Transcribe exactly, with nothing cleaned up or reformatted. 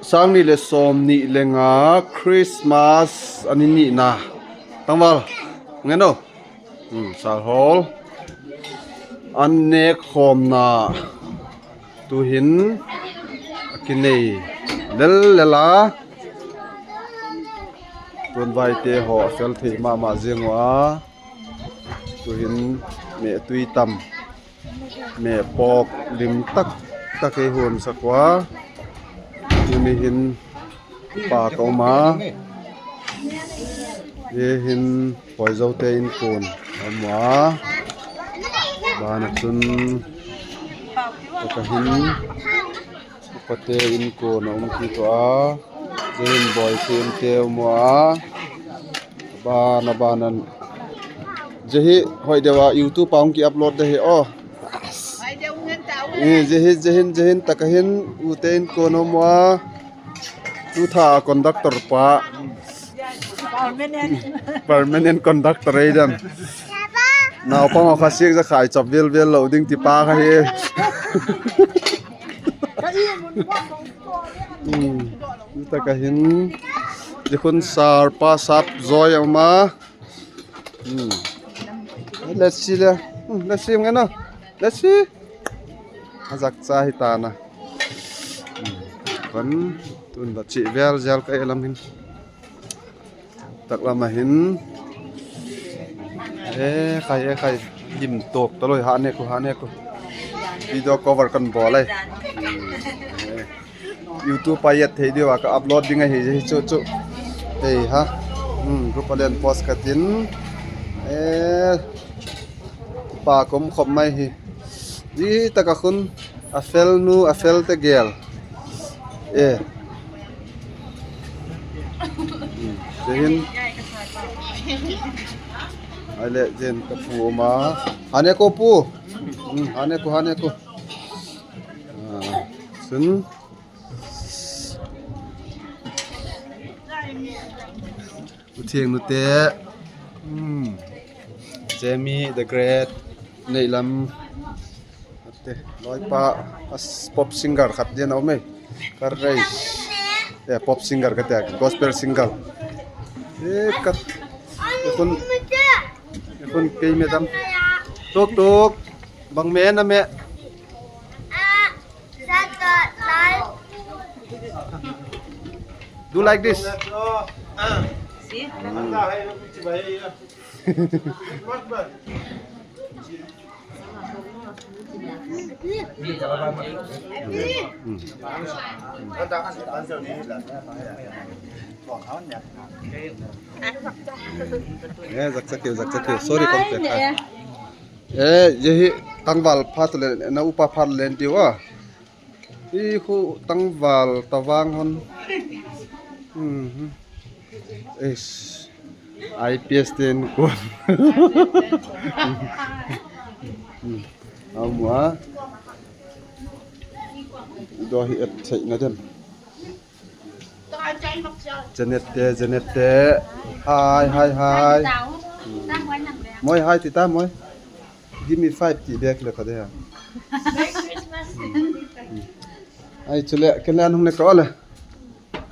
Sang ni le som ni le nga Christmas ani ni na. Tangval. Ngen o. Hmm, sal hol. An nek khom na. Tuhin. Akinei. Lel lela. Tun vai te ho fel thei mama jeng wa. Tuhin me tui tam. Me pok lim tak tak ei hun sakwa. Tuni hin pa ka um a. Ye hin poi zo te in kun. Amwa. Bana chun. Ka hin. Pate in ko na um ki to a. Jehin boy kem te um a. Ba na ba nan. Jehi hoi dewa YouTube a hung ki upload de hi o. Eh, jehi, jehin, jehin takahin u te in ko na um a. Tu tha conductor pa. Permanent conductor ei dan. Nau pa ma kha sik za khai chap vel vel lo ding ti pa kha hi. Hmm. Taka hin. Jekhun sar pa sap zoi ama. Hmm. Let's see le. Hmm, let's see ngena. Let's see. Ajak cha hi ta na. Hmm. Kon tun ba chi vel jal ka elam hin. Taklam a hin. Eh, khai, eh, khai. Lim tok taloi ha ne ko, ha ne ko. Video cover kan bol ai. Eh. YouTube a yat thei diu a ka upload ding ahi je chu chu. Ei ha. Hmm, group a len post ka tin. Eh. Pa kom khop mai hi. Ji taka khun a fel nu a fel te gel. Eh. Hmm, jehin. Ai le jen ka pu ma. Hane ko pu. Hmm, hane ko, hane ko. Ah, sun. U Thiang nu te. Hmm. Jamie the Great. Neilam. Te, loipa, as pop singer khat dia na um e. Ka rei. Eh, pop singer kate, gospel singer. Eh, kat. Ekun, ekun kei madam. Tuk tuk. Bang me na me. Do like this. See? Eh, zaksa keu, zaksa keu. Sorry, kon pe kha. Eh, jehi tangval phat le, na upa phat le diu a. I khu tangval tavang hon. Mhm. Eish. I P S ten kon. Hmm. Amwa. Do hi et thei na den. Janet te, Janet te. Hi, hi, hi. Moi, hi, tita, moi. Give me five ti bek le ka de ha. Ai, chule, kelen hung ne ka ole.